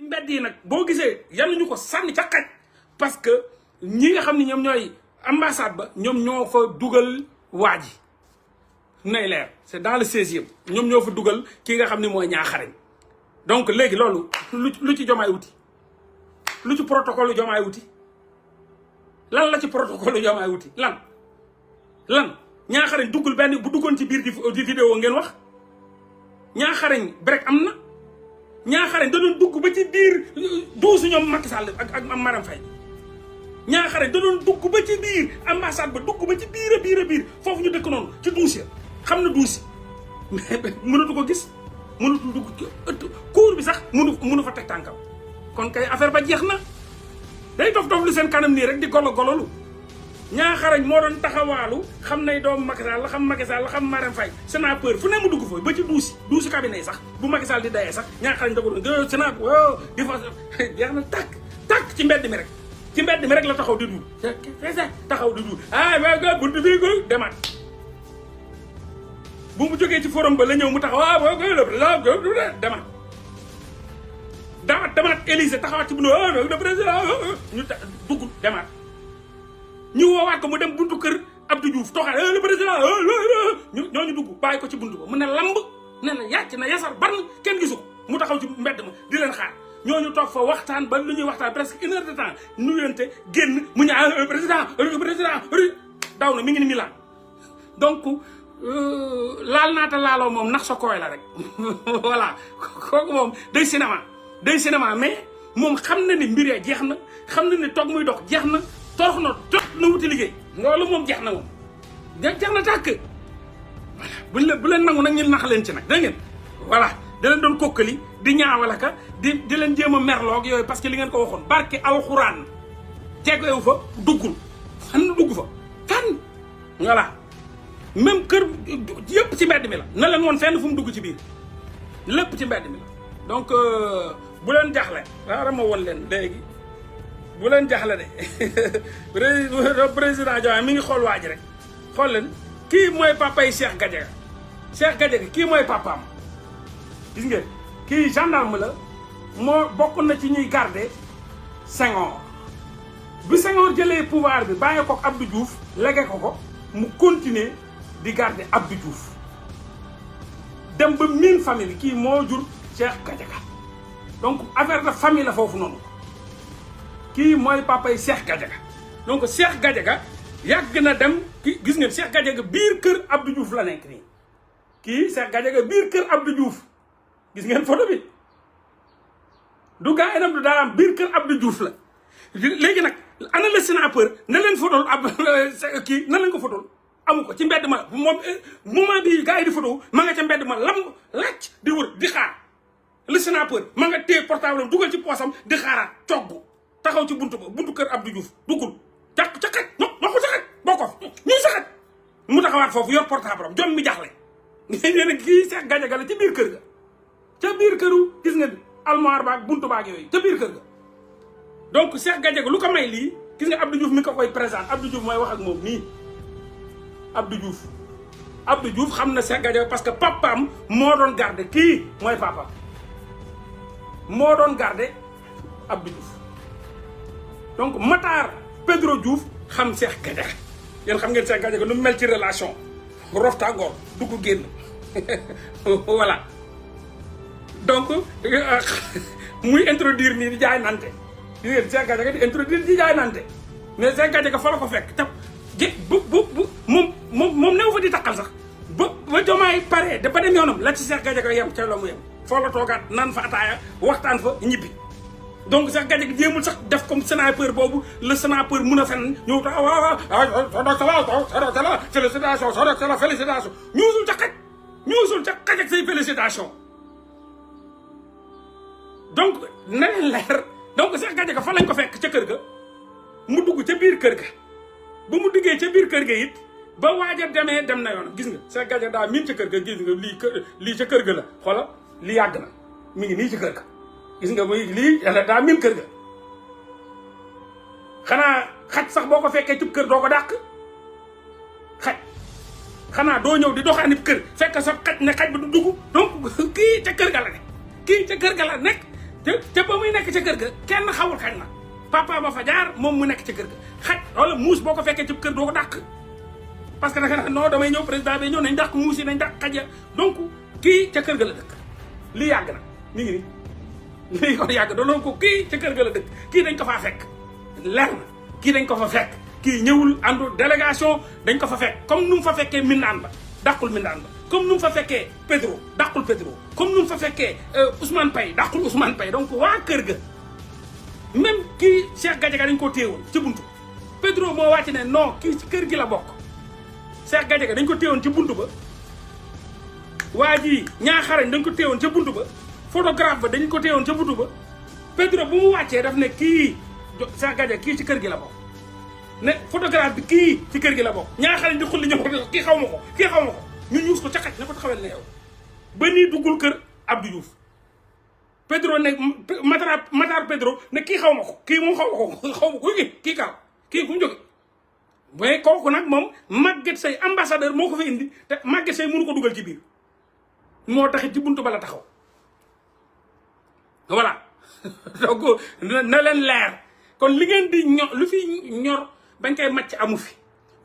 mbedd yi nag boo gisee yanuñu ko sànni ca xaj parce que ñi nga xam ne ñoom ñooy ambassade ba ñoom ñoo fa dugal waa ji nay leer c'est dans le 16e ñoom ñoo fa dugal ki nga xam ne mooy ñaaxarañ donc léegi loolu lu ci jomaay wuti lu ci protocole jomaay wuti lan la ci protocole jomaay wuti lan ñaaxarañ duggul benn bu duggoon ci biir di vidéo ngeen wax ñaaxarañ break am na ñaaxarañ da doon dugg ba ci biir duusu ñoom Macky Sall ak Marème Faye ñaaxarañ da doon dugg ba ci biir ambassade ba dugg ba ci biir a biir foofu ñu dëkk noonu ci duus ya xam na duus yi mais mënatu ko gis mënatu dugg cour bi sax mënu fa teg tànkam kon kay affaire ba jeex na day dof lu seen kanam nii rek di gololu ñaaxarañ moo doon taxawaalu xam nay doomu Macky Sall la xam Macky Sall la xam Marème Faye sénateur fu ne mu dugg fa ba ci duusi cabinet yi sax bu Macky Sall di dayee sax ñaaxarañ da ko doon sénat wow di fa jeex na tàkk ci mbedd mi rek la taxaw di duul taxaw di duul ga buntu bii ko demaat bu mu jógee ci forum ba la ñëw mu taxaw demaat Élysée taxawaat ci buntu le président ñu dugg demaat ñu woowaat ko mu dem buntu kër Abdou Diouf tooxaat le président ñooñu dugg bàyyi ko ci buntu ba mu ne lamb ne na yàcc na yasar barn kenn gisu ko mu taxaw ci mbedd ma di leen xaar ñooñu toog fa waxtaan ba lu ñuy waxtaan presque 1 heure de temps nuyante génn mu ñaa président daw na mi ngi ni Milan donc laal naata laaloo moom nax sa kooy la rek voilà kooku moom day cinéma mais moom xam na ni mbir ya jeex na xam na ni toog muy dox jeex na torox na jot na wuti liggéey loolu moom jeex na moom jeex na tàkk voilà bu leen nangu nag ñu nax leen ci nag dégg ngeen voilà da leen doon kokkali di ñaawalaka di leen jéem a merloog yooyu parce que li ngeen ko waxoon barke alxuraan tegewu fa duggul fan dugg fa fan voilà même kër yëpp ci mbedd mi la na leen woon fenn fu mu dugg ci biir lépp ci mbedd mi la donc bu leen jaxle waaw ma woon leen léegi bu leen jaxle de président Diomaye mi ngi xool waa ji rek xool leen kii mooy papa yi Cheikh Gadiaga kii mooy papaam gis ngeen kii gendarme la moo bokk na ci ñuy garder Senghor bi Senghor jëlee pouvoir bi bàyyi ko Abdou Diouf lege ko mu continuer di garder Abdou Diouf dem ba miin famille kii moo jur Cheikh Gadiaga donc affaire de famille la foofu noonu kii mooy papa yi Cheikh Gadiaga donc Cheikh Gadiaga yàgg na dem ki gis ngeen Cheikh Gadiaga biir kër Abdou Diouf la nekk nii kii Cheikh Gadiaga biir kër Abdou Diouf gis ngeen photo bi du gaa yi du daaraam biir kër Abdou Diouf la léegi nag ana la sénateur na leen photo kii na leen ko photo amu ko ci mbedd ma moom moment bi gaa yi di photo ma nga ca mbedd ma lamb lacc di wër di xaar le sénateur ma nga téye portable am dugal ci poosam di xaaraat cogg taxaw ci buntu kër Abdou Diouf duggul ca xaj waxu sa xaj boo ko ñuy sa xaj mu taxawaat foofu yor portable am jom mi jaxle nee na kii Cheikh Gadiaga la ci biir kër ga ca biir këru gis nga almoire baag buntu baag yooyu ca biir kër ga donc Cheikh Gadiaga lu ko may lii gis nga Abdou Diouf mi ko koy présente Abdou Diouf mooy wax ak moom nii Abdou Diouf xam na Cheikh Gadiaga parce que papaam moo doon garder kii mooy papa moo doon garder Abdou Diouf donc Matar Pedro Diouf xam Cheikh Gadiaga yéen xam ngeen Cheikh Gadiaga nu mel ci relation rof tàngoor dugg génn voilà donc muy introduire nii di jaay nante gis ngeen Cheikh Gadiaga di introduire di jaay nante mais Cheikh Gadiaga fa la ko fekk tap moom new fa di takkal sax ba Diomaye pare da ba dem yoonam la ci Cheikh Gadiaga yem ca la mu yem foo la toogaat naan fa ataaya waxtaan fa ñibbi donc Cheikh Gadiaga jéemul sax def comme sénateur boobu le sénateur mun a fen ñëw ta waaw félicitation félicitation ñuusul ca xaj ak say félicitation donc na leen leer donc Cheikh Gadiaga fa lañ ko fekk ca kër ga mu dugg ca biir kër ga ba mu duggee ca biir kër ga it ba waaja demee dem na yoon gis nga Cheikh Gadiaga daa miin ca kër ga gis nga lii ca kër ga la xoola li yàgg na mi ngi nii ci kër ga gis nga muy lii daa miin kër ga xanaa xaj sax boo ko fekkee cib kër doo ko dàq xaj xanaa doo ñëw di doxaanib kër fekk sa xaj ne xaj ba du dugg donc kii ca kër ga la nekk te ba muy nekk ca kër ga kenn xawul kañ la papa ba fa jaar moom mu nekk ca kër ga xaj wala muus boo ko fekkee ci kër doo ko dàq parce que nag non damay ñëw président bi ñëw nañ dàq muus yi nañ dàq xaj ya donc kii ca kër ga la dëkk lii yàgg na mi ngi nii lii kon yàgg doon ko kii ca kër ga la dëkk kii dañ ko faa fekk leer na kii dañ ko fa fekk kii ñëwul àndu délégation dañ ko fa fekk comme nu mu fa fekkee Mindaan ba dàqul Mindaan ba comme nu mu fa fekkee Pedro dàqul Pedro comme nu mu fa fekkee Ousmane Paye dàqul Ousmane Paye donc waa kër ga même kii Cheikh Gadiaga dañ koo téewoon ci buntu Pedro moo wàcc ne non kii ci kër gi la bokk Cheikh Gadiaga dañ ko téewoon ci buntu ba waa ji ñaaxarañ dañ ko téewoon ca buntu ba photographe ba dañ ko téewoon ca buntu ba Pedro bu mu wàccee daf ne kii Cheikh Gadiaga kii ci kër gi la bokk ne photographe bi kii ci kër gi la bokk ñaaxarañ di xulli ñëw kii xaw ma ko kii xaw ma ko ñu ñuus ko ca xaj ne ko taxawel ne yow ba nii duggul kër Abdou Diouf Pedro ne Matar Pedro ne kii xaw ma ko kii moom xaw ma ko kii kaaw kii fu mu jóge mais kooku nag moom Maguette Seye ambassadeur moo ko fa indi te Maguette Seye mënu ko dugal ci biir moo taxit ci buntu bala taxaw voilà donc na leen leer kon li ngeen di ñor lu fi ñor bañ koy màcc amu fi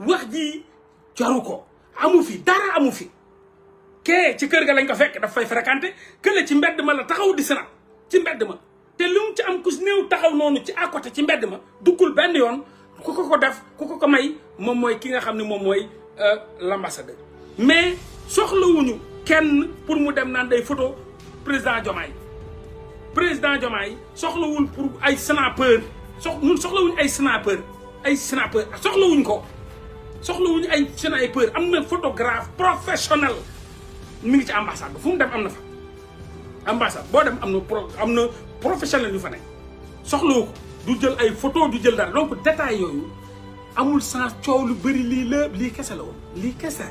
wax ji jaru ko amu fi dara amu fi kee ci kër ga lañ ko fekk daf fay fréquenté kële ci mbedd ma la taxaw di sena ci mbedd ma te lu mu ci am ku néew taxaw noonu ci à côté ci mbedd ma duggul benn yoon ku ko def ku ko may moom mooy ki nga xam ne moom mooy l'ambassadeur mais soxlawuñu kenn pour mu dem naan day photo président Diomaye soxlawul pour ay snapper ñun soxlawuñu ay snapper soxlawuñ ko soxlawuñu ay sniper am na photographe professionnel mi ngi ci ambassade fu mu dem am na fa ambassade boo dem am na professionnel yu fa nekk soxlawu ko du jël ay photo du jël dara donc détail yooyu amul sens coow lu bëri lii lépp lii kese la woon lii kese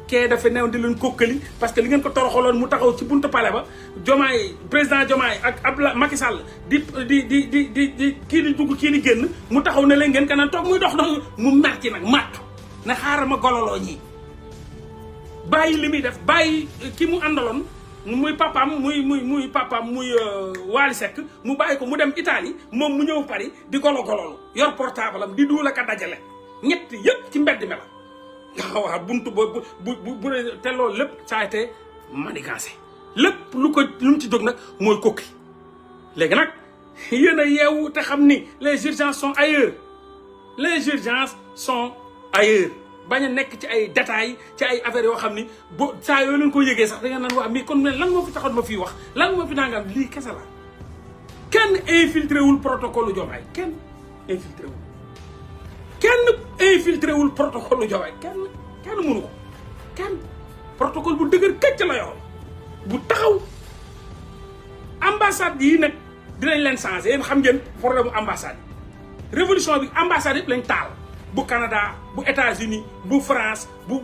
kee dafa neew di leen kokkali parce que li ngeen ko toroxaloon mu taxaw ci buntu palais ba Diomaye président Diomaye ak Abdoulaye Macky Sall di kii di dugg kii di génn mu taxaw ne leen ngeen kanam toog muy dox mu mer ci nag màttu na xaaral ma gololoo ñii bàyyi li muy def bàyyi ki mu àndaloon muy papaam muy Wally Seck mu bàyyi ko mu dem Italie moom mu ñëw Paris di golololu yor portable am di duul ak a dajale ñett yëpp ci mbedd mi la waaw buntu bu te loolu lépp ça a été manigancé lépp lu mu ci jóg nag mooy kokki léegi nag yéen a yeewu te xam ni les urgences sont ailleurs bañ a nekk ci ay détails ci ay affaires yoo xam ni bo saa yoo leen ko yëgee sax da nga naan waa mais kon lan moo fi taxoon ma fii wax lan moo fi nangam lii kese la kenn infiltré wul protocole Diomaye kenn infiltré wul protocole Diomaye kenn mënu ko kenn protocole bu dëgër këcc la yoroon bu taxaw ambassade yi nag dinañ leen changé yéen xam ngeen problème bu ambassade yi révolution bi ambassade yëpp lañ taal bu Canada bu États-Unis bu France bu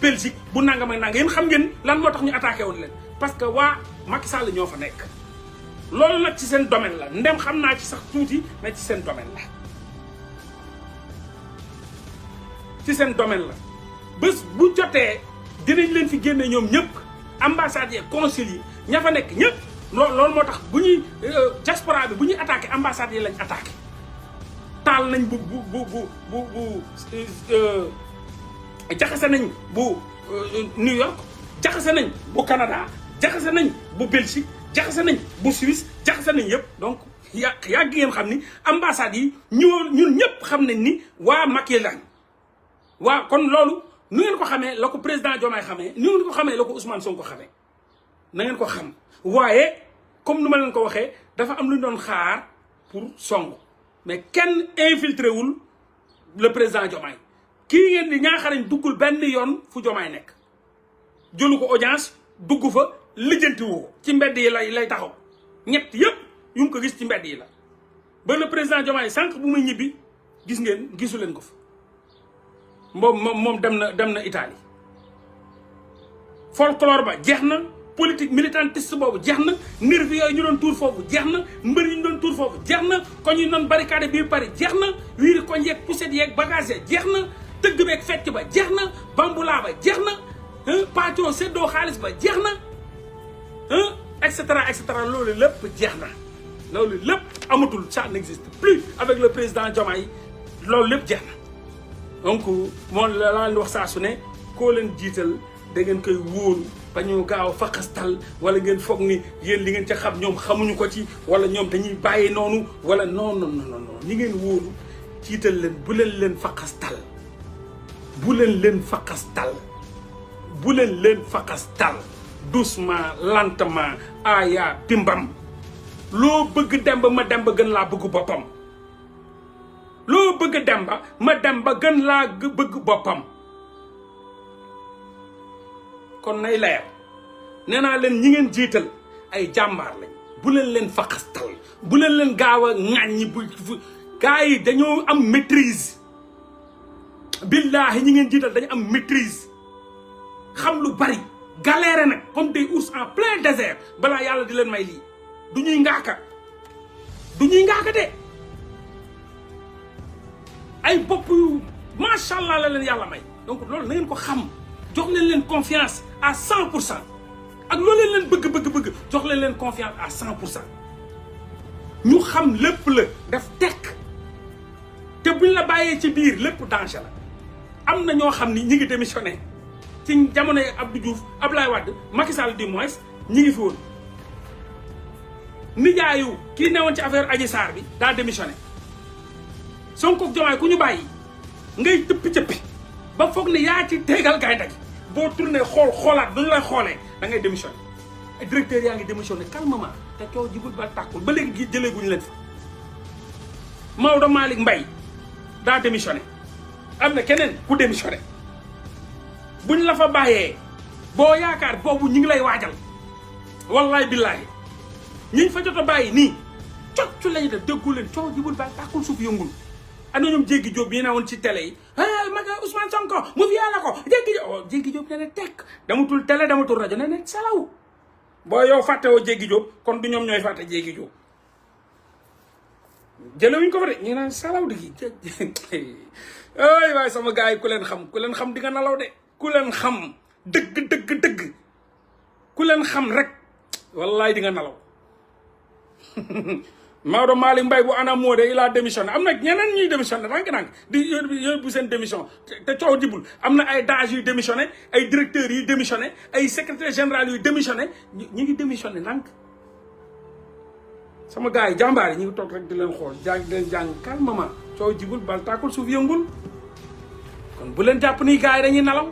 Belgique bu nangam ak nangam yéen xam ngeen lan moo tax ñu attaqué woon leen parce que waa Macky Sall ñoo fa nekk loolu nag ci seen domaine la ndem xam naa ci sax tuuti mais ci seen domaine la bés bu jotee dinañ leen fi génne ñoom ñëpp ambassades yi consuls yi ña fa nekk ñëpp loolu moo tax bu ñuy diaspora bi bu ñuy attaqué ambassades yi lañ attaqué taal nañ bu jaxase nañ bu New York jaxase nañ bu Canada jaxase nañ bu Belgique jaxase nañ bu Suisse jaxase nañ yëpp donc yàgg ngeen xam ni ambassades yi ñun ñëpp xam nañ ni waa Macky lañ waaw kon loolu nu ngeen ko xamee la ko président Diomaye xamee nu ngeen ko xamee la ko Ousmane Sonko xamee na ngeen ko xam waaye comme nu ma leen ko waxee dafa am lu ñu doon xaar pour song mais kenn infiltré wul le président Diomaye kii ngeen di ñaaxarañ duggul benn yoon fu Diomaye nekk jëlu ko audience dugg fa lijjanti woo ci mbedd yi lay taxaw ñett yëpp yu mu ko gis ci mbedd yi la ba le président Diomaye sànq bu muy ñibbi gis ngeen gisu leen ko fa moom dem na Italie folklore ba jeex na politique militantiste boobu jeex na nervi yooyu ñu doon tuur foofu jeex na mbër yi ñu doon tuur foofu jeex na koñ yi doon barricade bii Paris jeex na wiiri koñ yeeg poussette yeeg bagage ya jeex na tëgg beeg fecc ba jeex na bambulaa ba jeex na pàccoo séddoo xaalis ba jeex na et cetera loolu lépp jeex na loolu lépp amatul, ça n'existe plus avec le président Diomaye loolu lépp jeex na. Donc moom la leen wax saa su ne koo leen jiital da ngeen koy wóolu ba ñu gaaw a faqastal wala ngeen foog ni yéen li ngeen ca xam ñoom xamuñu ko ci wala ñoom dañuy bàyyi noonu wala non non non non ñi ngeen wóolu jiital leen bu leen leen faqastal bu leen leen faqastal bu leen leen faqastal doucement lentement aya pimbam loo bëgg demba ma demba gën laa bëgg boppam loo bëgg demba ma demba gën laa bëgg boppam kon nay leer nee naa leen ñi ngeen jiital ay jàmbaar lañ bu leen faqastal bu leen gaaw a ŋàññi bu gars yi dañoo am maîtrise billahi ñi ngeen jiital dañu am maîtrise xam lu bari galère nag comme des ours en plein désert balaa yàlla di leen may lii du ñuy ngaaka de ay bopp yu macha allah la leen yàlla may donc loolu na ngeen ko xam jox leen confiance à 100% ak loolu leen bëgg jox leen confiance à 100% ñu xam lépp la def tekk te buñ la bàyyee ci biir lépp danger la am na ñoo xam ni ñi ngi démissionné ci jamono Abdou Diouf Abdoulaye Wade Macky Sall du moins ñi ngi fi woon nijaayu kii newoon ci affaire Adji Sarr bi daa démissionné Sonko ak Diomaye ku ñu bàyyi ngay tëppi ba foog ne yaa ci tegal gaay daj boo tourné xoolaat duñu lay xoolee da ngay démissionné ay directeur yaa ngi démissionné calmement te coow jibul ba tàkkul ba léegi jëlee guñu leen fa Maodo Malick Mbaye daa démissionné am na keneen ku démissionné buñ la fa bàyyee boo yaakaar boobu ñu ngi lay waajal wallaay billaahi ñiñ fa jot a bàyyi nii coccu lañu def déggu leen coow jibul ba tàkkul suuf yëngul ana ñoom Jéggi Diop yi ne woon ci télé yi maga Ousmane Sonko mu fi yàlla ko Jéggi Diop ne ne tekk damatul télé damatul rajo ne ne salaw boo yow fàtte woo Jéggi Diop kon du ñoom ñooy fàtte Jéggi Diop jëlewuñ ko fa de ñu naan salaw di gi ay waaye sama gars yi ku leen xam di nga nalaw de ku leen xam dëgg ku leen xam rek wallaay di nga nalaw Maodo Malick Mbaye bu ana moo de il a démissionné am na ñeneen ñuy démissionné ndànk di yóbbu seen démission te coow jibul am na ay DAGE yuy démissionné ay directeurs yuy démissionné ay secrétaire général yuy démissionné ñu ngi démissionné ndànk sama gars yi jàmbaar yi ñu ngi toog rek di leen xool jàng calmement coow jibul bal taakul suuf yëngul kon bu leen jàpp ni gars yi dañuy nalaw